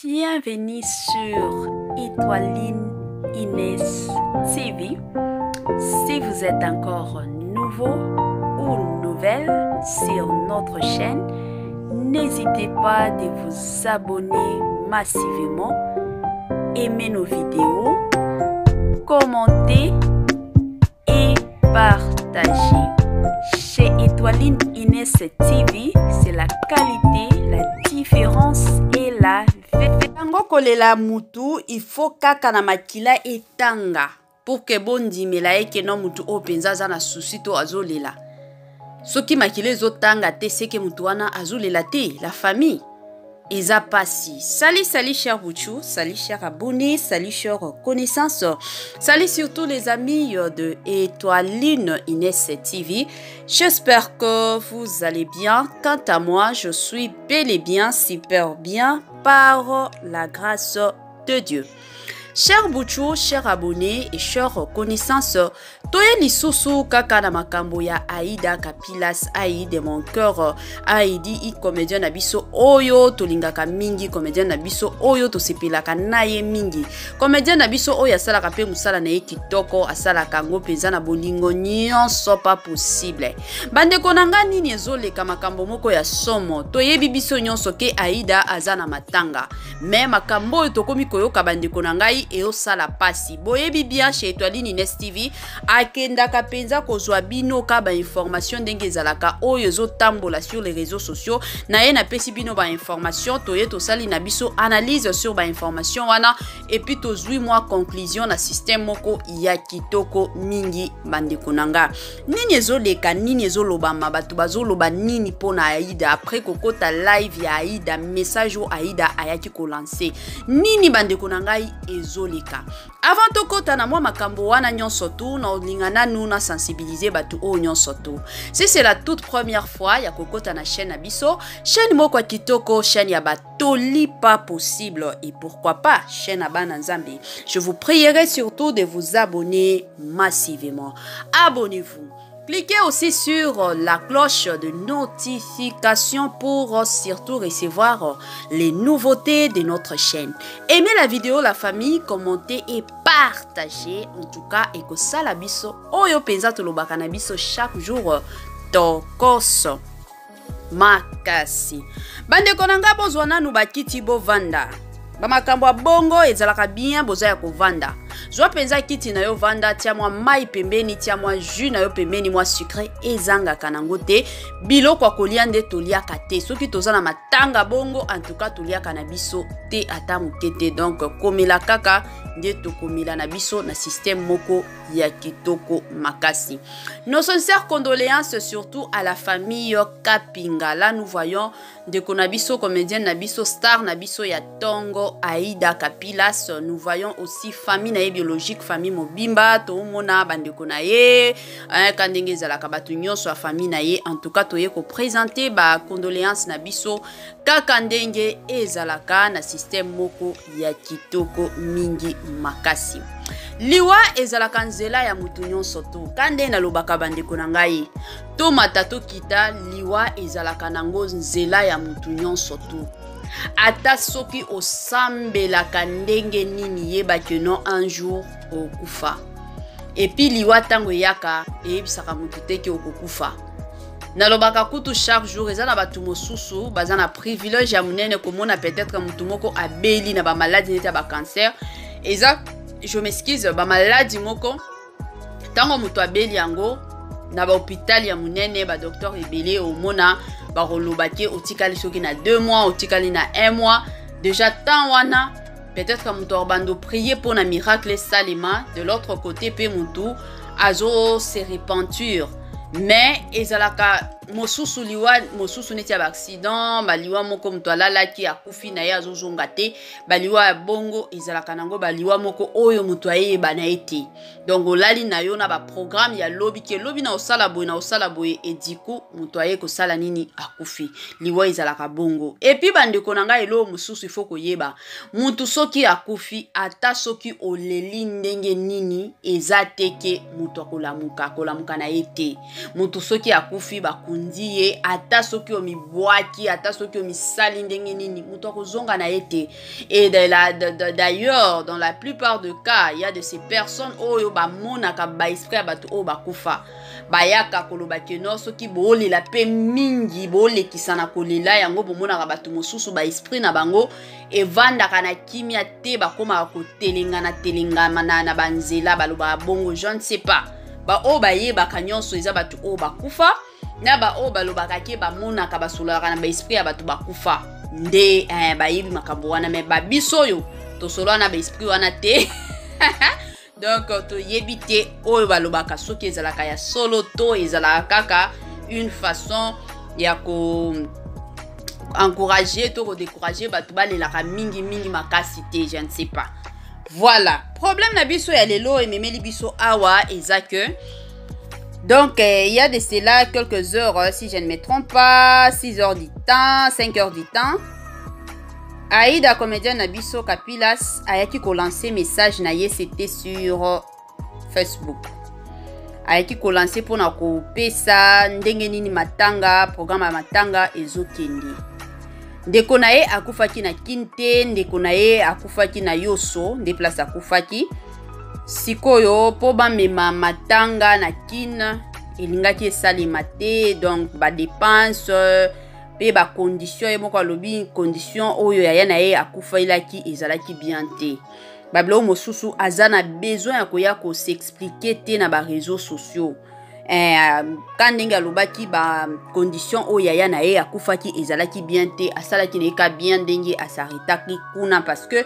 Bienvenue sur Étoiline Inès TV. Si vous êtes encore nouveau ou nouvelle sur notre chaîne, n'hésitez pas de vous abonner massivement, aimer nos vidéos, commenter et partager. Chez Étoiline Inès TV, c'est la qualité, la différence et la yango kolela mutu il faut kaka na makila etanga pour que bondimela ye ke no mutu oyo mpenza aza na susi to azolela soki makila ezotanga te seke mutu wana azolela te la famille eza pasi. Salut, salut cher Bouchou, salut cher abonné, salut cher connaissance, salut surtout les amis de Étoiline Inès TV. J'espère que vous allez bien. Quant à moi, je suis bel et bien super bien par la grâce de Dieu. Cher Bouchou, cher abonné et cher connaissance, toye lisusu kaka na makambo ya Aïda Kapilas, Aïd de mon cœur, Aïdi i comédien na biso oyo tolingaka mingi, comédien na biso oyo tosepelaka na ye mingi, comédien na biso oyo asalaka pe mosala na ye kitoko, asalaka yango mpenza na bolingo nyonso pas possible. Bandeko na nga, nini ezoleka? Makambo moko ya somo. Toyebi biso nyonso ke Aïda aza na matanga, mais makambo oyo tokomi koyoka, bandeko na ngai, eosala pasi. Boyebi bien, chez Étoiline Ines TV akendaka mpenza kozwa bino ka bainformation ndenge ezalaka, oyo ezotambola sur les réseaux sociaux na ye. Napesi bino bainformation, toye tosali na biso analyse sur bainformation wana et puis tozwi mwa conclusion na système moko ya kitoko mingi. Bandeko na nga, nini ezoleka? Nini ezolobama? Bato bazoloba nini mpo na Aida après kokota live ya Aida? Message oyo Aida ayaki kolancer nini? Bandeko na ngai, ezoleka. Avant tokɔta na mwa makambo wana nyonso tu, na olinga nanu na sensibiliser bato oyo nyonso tu. Si c'est la toute première fois ya kokɔta na chaîne na biso, chaîne moko ya kitoko, chaîne ya batoli pas possible et pourquoi pas chaîne ya bana Nzambe, je vous prierai surtout de vous abonner massivement. Abonnez-vous. Cliquez aussi sur la cloche de notification pour surtout recevoir les nouveautés de notre chaîne. Aimez la vidéo, la famille, commentez et partagez. En tout cas, et que ça la biso, oyo penza tolobaka na biso chaque jour, tokos makasi. Bandeko na nga, bozwa nanu bakiti, bovanda. Bamakambo ya bongo ezalaka bien boza ya kovanda. Zwa mpenza kiti na yo, vanda, tia mwa mai pembeni, tia mwa jus na yo pembeni, mwa sucre ezangaka nango te. Biloko ya kolia nde toliaka te soki toza na matanga bongo. En tout cas, toliaka na biso te ata moke te. Donc komela kaka nde tokomela na biso na système moko ya kitoko makasi. Nos sincères condoléances surtout à la famille Kapinga. Là, nous voyons ndeko na biso, comédienne na biso, star na biso ya tongo, Aïda Kapilas. Nous voyons aussi famille na ye biologique, famille mobimba. Toomona bandeko na ye ka ndenge ezalaka, bato nyonso ya famille na ye. En tout cas, toye koprésenter bacondoléance na biso kaka ndenge ezalaka na système moko ya kitoko mingi makasi. Liwa ezalaka nzela ya motu nyonso to ka nde nalobaka, bandeko na ngai, tomata tokita, liwa ezalaka nango nzela ya motu nyonso to. Ata soki osambelaka ndenge nini, yeba ke no, un jour okufa. Et puis liwa, ntango eyaka, eyebisaka motu te ke okokufa. Nalobaka kutu chaque jour, eza na bato mosusu baza na privilège ya monene komona peut-être motu moko abeli na bamaladi neti ya bacancer, eza, je m'excuse, bamaladi moko, ntango moto abeli yango na bahôpital ya monene, badocteur ebele omona bakoloba ke otikali soki na 2 mois, otikali na 1 mois déjà. Temps wana peut-être moto akobanda prier mpo na miracle esalema. De l'autre côté mpe motu azo se repentir. Mais ezalaka mosusu liwa mosusu neti ya baaccident, baliwa moko moto alalaki, akufi na ye, azozonga te. Baliwa ya bongo ezalaka nango baliwa moko oyo moto ayeba na ye te. Donc olali na yo na baprogramme ya lobi ke lobi na osala boye, na osala boye, ediku moto aye kosala nini? Akufi. Liwa ezalaka bongo. Et puis bandeko na ngai, eloko mosusu ifo koyeba, motu soki akufi, ata soki oleli ndenge nini, eza te ke moto akolamuka, akolamuka na ye te. Motu soki akufi, bakundi. bakundi ye, ata soki omibwaki, ata soki omisali ndenge nini, moto akozonga na ye te. Et d'ailleurs, dans la plupart de cas, il y a de ces personnes oyo bamonaka baesprit ya bato oyo bakufa, bayaka koloba ke no, soki boolela mpe mingi, boolekisa na kolela yango, bomonaka bato mosusu baesprit na bango evandaka na kimia te, bakomaka kotelengana telengama na banzela, balobaka bongo. Je ne sais pas, baoyo bayebaka nyonso eza bato oyo bakufa na baoyo balobaka ke bamonaka, basololaka na baesprit ya bato bakufa nde bayebi makambo wana. Me babiso oyo tosolola na baesprit wana te, donc toyebi te oyo balobaka soki ezalaka ya solo to ezalaka kaka une façon ya ko encourager to kodécourager bato balelaka mingi mingi makasi te, je ne sais pas. Voilà, problème na biso ya lelo ememeli biso awa eza que donc il y a de cela quelques heures, si je ne me trompe pas, 6 heures du temps, 5 heures du temps, Aïda, comédienne na biso Kapilas, ayaki kolancer message na ye. C'était sur Facebook. Ayaki kolancer mpona kopesa ndenge nini matanga, programme ya matanga ezokende. Ndeko na ye akufaki na Kini te, ndeko na ye akufaki na Yoso, nde place akufaki. Sikoyo mpo bamema matanga na Kine, elingaki esalema te. Donc badépenses mpe bacondition, ye moko alobi condition oyo yaya na ye akufelaki ezalaki bien te. Babiloko mosusu aza na besoin ya koya kos'expliquer te na baréseaux sociaux. Ka ndenge alobaki, bacondition oyo yaya na ye akufaki ezalaki bien te, asalaki na ye ka bien ndenge as'arrêtaki kuna, parce que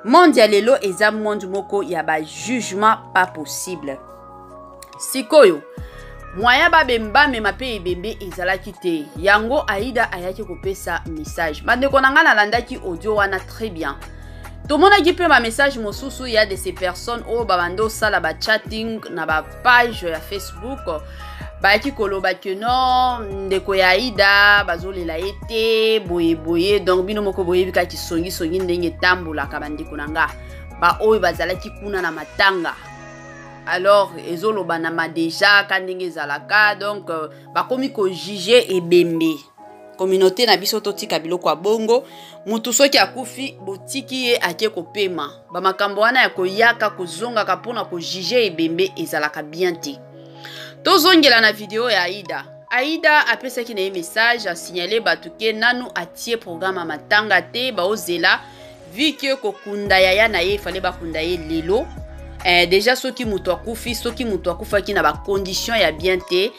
monde ya lelo eza monde moko ya bajugement pas possible. Sikoyo moyen bamema mpe ebembe ezalaki te. Yango Aida ayaki kopesa message. Bandeko na ngai, nalandaki audio wana très bien. Tomonaki mpe bamessage mosusu ya de ces personnes oyo babandi osala bachatting na bapage ya Facebook, bayaki koloba ke non, ndeko ya Aida bazolela ye te, boye boye. Donc bino moko boyebi kaka kisongisongi ndenge etambolaka. Bandeko na nga, baoyo bazalaki kuna na matanga, alors ezoloba na ma déjà ka ndenge ezalaka. Donc bakomi kojuger ebembe. Communauté na biso, totika biloko ya bongo. Mutu soki akufi, botiki ye ake kopema. Bamakambo wana ya koyaka kozongaka mpona kojuger ebembe ezalaka bien te. Tozongela na video ya Aida. Aida apesaki na ye message, asignale bato ke nanu atie programme ya matanga te, baozela, vu ke kokunda yaya na ye, efale bakunda ye lelo. Déjà soki moto akufi, soki moto akufaki na bacondition ya bien te,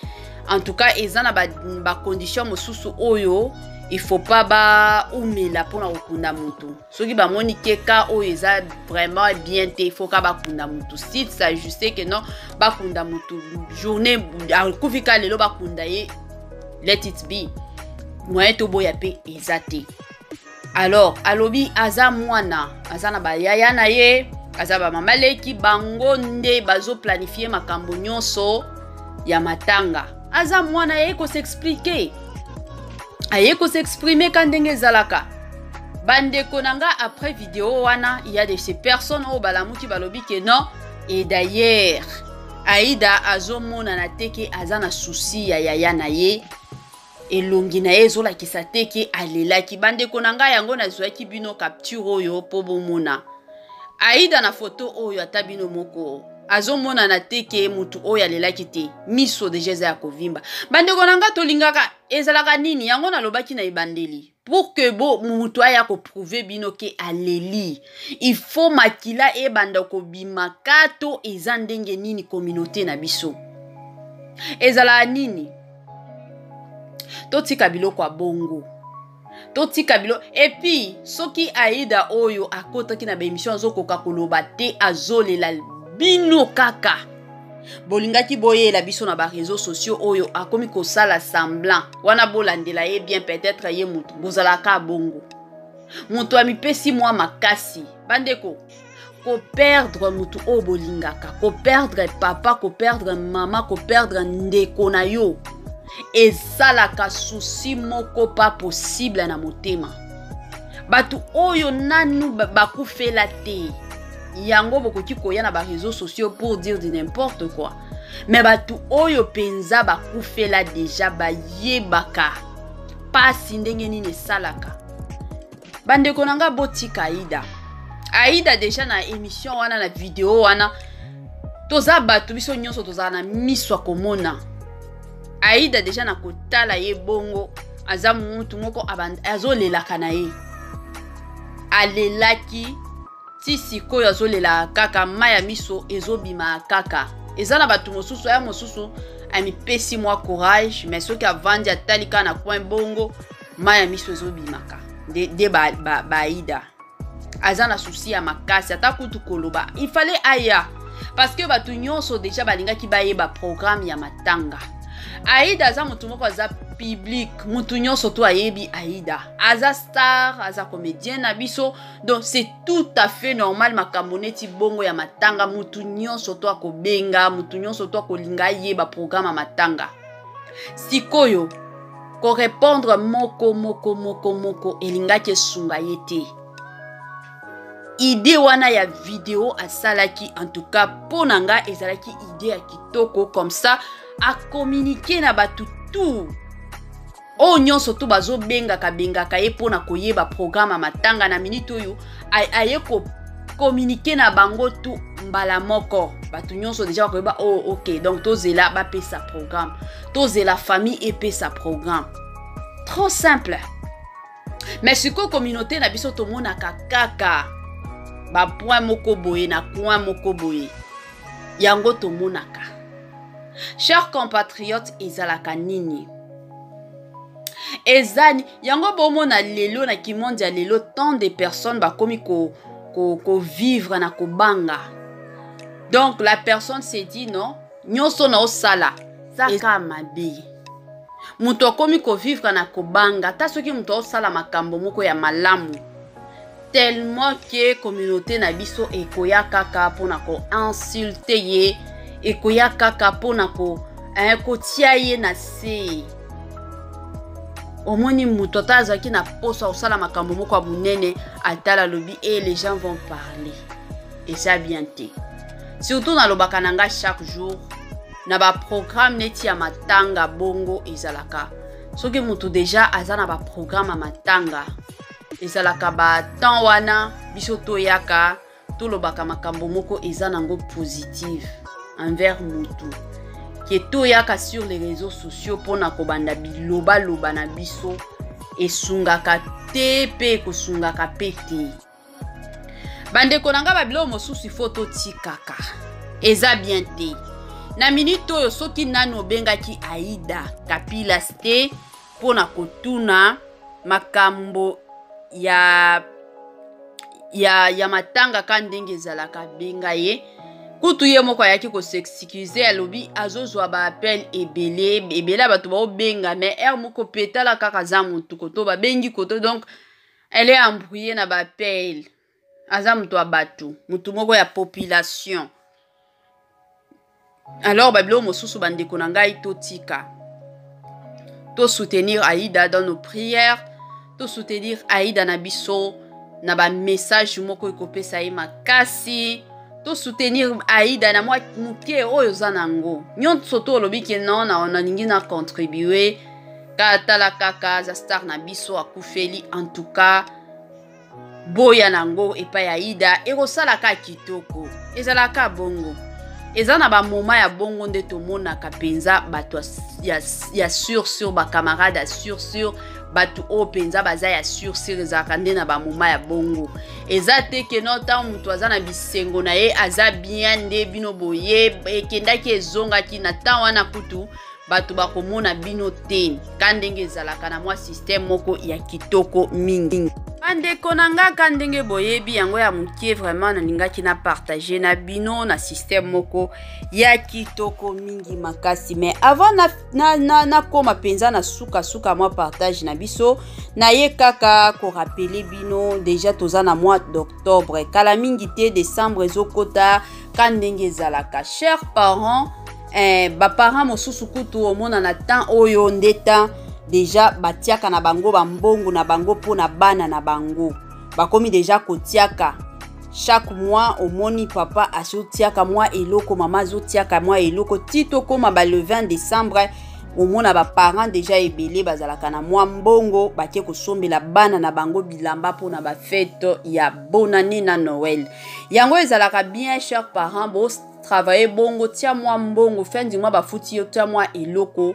en tout cas eza na bacondition ba mosusu oyo il faut pas baumela mpona kokunda motu. Soki bamoni ke ka oyo eza vraiment bien te, il faut ka bakunda motu. Si s'ajuste ke non, bakunda motu journée akufi ka lelo, bakunda ye, let it be, moyen toboya mpe eza te. Alors alobi aza mwana, aza na bayaya na ye, aza bamama leki, bango nde bazoplanifier makambo nyonso ya matanga. Aza mwana, aye kos'expliquer, aye kos'exprimer ka ndenge ezalaka. Bandeko na nga, après video wana, il y a de ces personnes oyo balamuki, balobi ke non, et d'ailleurs Aida azomonana te ke aza na souci ya yaya na ye, elongi na ye ezolakisa te ke alelaki. Bandeko na ngai, yango nazwaki bino capture oyo mpo bomona Aida na foto oyo. Ata bino moko, azomonana te ke mutu oyo alelaki te. Miso déjà eza ya kovimba. Bandeko na ngai, tolingaka ezalaka nini? Yango nalobaki na ebandeli, pour que bo mutu aya koprouver bino ke aleli, il faut makila ebanda kobima ka to eza ndenge nini? Communauté na biso ezalaka nini? Totika biloko ya bongo, totika bilo. Et puis soki Aida oyo akotaki na baémission, azokoka koloba te, azolela, bino kaka bolingaki boyela biso na baréseaux sociaux oyo akomi kosala semblant wana. Bolandela ye bien, peut-être ye motu bozalaka bongo, moto amipesi mwa makasi. Bandeko, koperdre motu oyo bolingaka, koperdre papa, koperdre mama, koperdre ndeko na yo, esalaka souci moko pas possible na motema. Bato oyo nanu bakufela te, yango bokoki koya na baréseaux sociaux pour dire du n'importe quoi. Me bato oyo mpenza bakufela deja bayebaka pasi ndenge nini esalaka. Bandeko na nga, botika Aida. Aida deja na émission wana, na video wana, toza bato, biso nyonso tozala na miso ya komona. Aida deja na kotala ye bongo, aza mutu moko azolelaka na ye, alelaki ti sikoyo, azolelaka kaka, mai ya miso ezobima kaka. Eza na bato mosusu aya mosusu amipesi mwa courage, mais soki avandi, atali kaka na coin bongo, mai ya miso ezobimaka. Nde ba Aida ba aza na souci ya makasi. Ata kutu koloba, il fallait aya, parce que bato nyonso deja balingaki bayeba programme ya matanga. Aida aza motu moko aza public, motu nyonso to ayebi Aida, aza star, aza comédien na biso. Donc c'est tout à fait normal, makambo neti bongo ya matanga, motu nyonso to akobenga, motu nyonso to akolinga ayeba programme ya matanga. Sikoyo korépondre moko moko moko moko elingaki esunga ye te. Idée wana ya video asalaki, en tout cas mpo na nga, ezalaki idée ya kitoko. Comme ça acommuniquer na bato tout oyo nyonso to bazobengaka bengaka ye mpona koyeba programme ya matanga. Na minute oyo aye kocommuniquer na bango tu mbala moko, bato nyonso deja bakoyeba: oh ok, donc tozela bapesa programme, tozela famille epesa programme. Trop simple. Mais sikoyo communauté na biso, tomonaka kaka bapoint moko boye na coin moko boye, yango tomonaka. Chers compatriotes, ezalaka nini? Ezani yango bomona lelo na kimondi ya lelo, tant de personnes bakomi kovivre ko, ko na kobanga. Donc la personne se dit: non, nyonso na osala eza mabe. Moto akomi kovivre na kobanga, ata soki moto aosala makambo moko ya malamu, tellement ke communauté na biso ekoya kaka mpona koinsulter ye, ekoya kaka mpona kotia ye na se. Omoni moto ata azalaki na poso akosala makambo moko ya monene, atala, alobi: e les gens vont parler, eza bien te. Surtout nalobaka na nga chaque jour na baprogramme neti ya matanga bongo, ezalaka soki moto deja aza na baprogramme ya matanga, ezalaka batemps wana biso toyaka tolobaka makambo moko eza nango positive envers motu, ke toyaka sur les réseaux sociaux mpona kobanda bilobaloba na biso, esungaka te mpe ekosungaka mpe te. Bandeko na nga, babiloko mosusu ifo totikaka, eza bien te. Na minute oyo, soki nanu obengaki Aida Kapilas te mpona kotuna makambo ya matanga ka ndenge ezalaka, benga ye. Kutu ye moko ayaki kos'excuser, alobi azozwa baappel ebele ebele ya bato baobenga, mais heure moko mpe tala kaka, aza motu koto babengi koto, donc elle est embrouillée na baappel. Aza moto ya bato, motu moko ya population. Alors babiloko mosusu, bandeko na ngai, totika, tosoutenir Aida dans nos prières, tosoutenir Aida na biso na bamessage moko ekopesa ye makasi, tosoutenir Aida na mwa moke oyo oza nango nyonso. To olobi ke non, nalingi na contribuer kaka, tala kaka, aza star na biso, akufeli. En tout cas boya nango epai ya Aida, ekosalaka kitoko. Ezalaka bongo, eza na bamoma ya bongo nde tomonaka mpenza bato ya sûr sûr, bacamarade ya sûr sûr, bato oyo mpenza baza ya sûr sûr. Ezalaka nde na bamoma ya bongo. Eza te ke no, ntango moto aza na bisengo na ye, aza bien, nde bino boye ekendaki ezongaki. Na ntan wana kutu bato bakomona bino te, ka ndenge ezalaka na mwa système moko ya kitoko mingi. Bandeko na nga, ka ndenge boyebi yango ya moke, vraiment nalingaki na partage na bino na système moko ya kitoko mingi makasi. Mais avant nakóma na, na, na mpenza na sukasuka mwa partage na biso, naye kaka korappeler bino deja toza na mois d'octobre, kala mingi te décembre ezokota. Ka ndenge ezalaka, chers parents, baparent mosusu kutu omona na temps oyo nde temps deja batiaka na bango bambongo na bango mpona bana na bango, bakomi deja kotiaka. Chaque mois omoni papa azotiaka mwa eloko, mama azotiaka mwa eloko, ti tokóma ba le 20 décembre, omona baparent déjà ebele bazalaka na mwa mbongo, bake kosombela bana na bango bilamba mpona bafête ya bonne année na Noël. Yango ezalaka bien, cher parent, botravaille bongo, tia mwa mbongo. Fin du mois bafuti yo, tia mwa eloko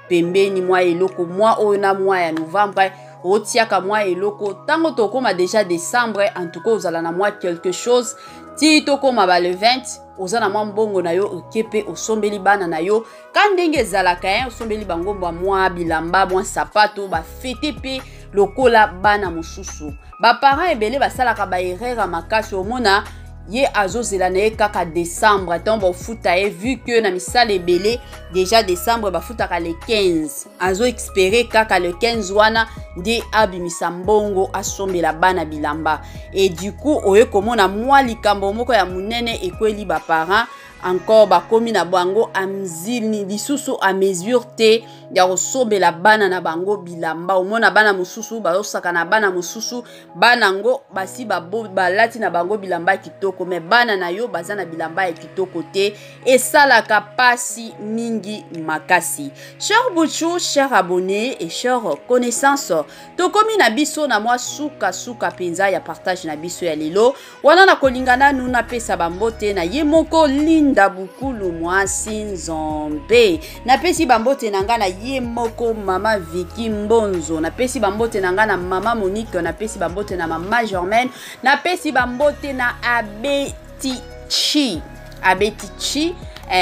pembeni, mwa eloko mwa oyo na mwa ya novembre otiaka mwa eloko. Ntango tokóma déjà décembre, en tout cas ozala na mwa quelque chose. Ti tokóma ba le 20, oza na mwa mbongo na yo, oke mpe osombeli bana na yo ka ndenge ezalaka ye, osombeli bango mwa bilamba, mwa sapato, bafete mpe lokola bana mosusu. Baparent ebele basalaka baerreur ya makasi. Omona ye azozela na ye kaka décembre ntango bafuta ye, vu que na misala ebele déjà décembre bafutaka le 15, azoespérer kaka le 15 wana nde abimisa mbongo asombela bana bilamba. Et du coup oye komona mwa likambo moko ya monene ekweli baparent encore, bakomi na bango amzili lisusu a mesure te ya kosombela bana na bango bilamba. Omona bana mosusu bazosaka na bana mosusu, bana yango basi balati na bango bilamba ya kitoko, mais bana na yo baza na bilamba ya kitoko te. Esalaka pasi mingi makasi. Cher buchu, cher abonné et cher connaissance, tokomi na biso na mwa sukasuka mpenza ya partage na biso ya lelo. Wana na kolinga nanu napesa bambote na ye moko Linda Bukulu, mwasi Nzambe. Napesi bambote na ngai na ye moko mama Viki Mbonzo, napesi bambote na ngai na mama Monique, napesi bambote na mama Germaine, napesi bambote na Abeti Chi, Abeti Chi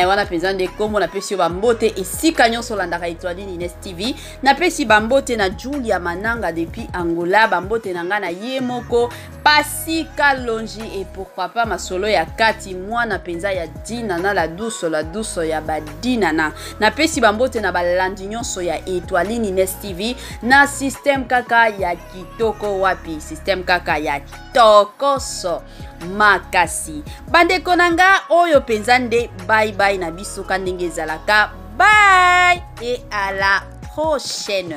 wana mpenza nde nkombo. Napesi yo bambote esika nyonso olandaka Etoiline Ines TV. Napesi bambote na Julia Mananga depuis Angola, bambote na ngai na ye moko Pasika Longi, et pourquoi pas masolo ya kati, mwana mpenza ya Dinana, la douce, la douce ya badinana. Napesi bambote na balandi nyonso ya Etoiline Ines TV na système kaka ya kitoko, wapi système kaka ya tokoso makasi. Bandeko na nga, oyo mpenza nde bye bye na biso ka ndenge ezalaka. Bye et à la prochaine.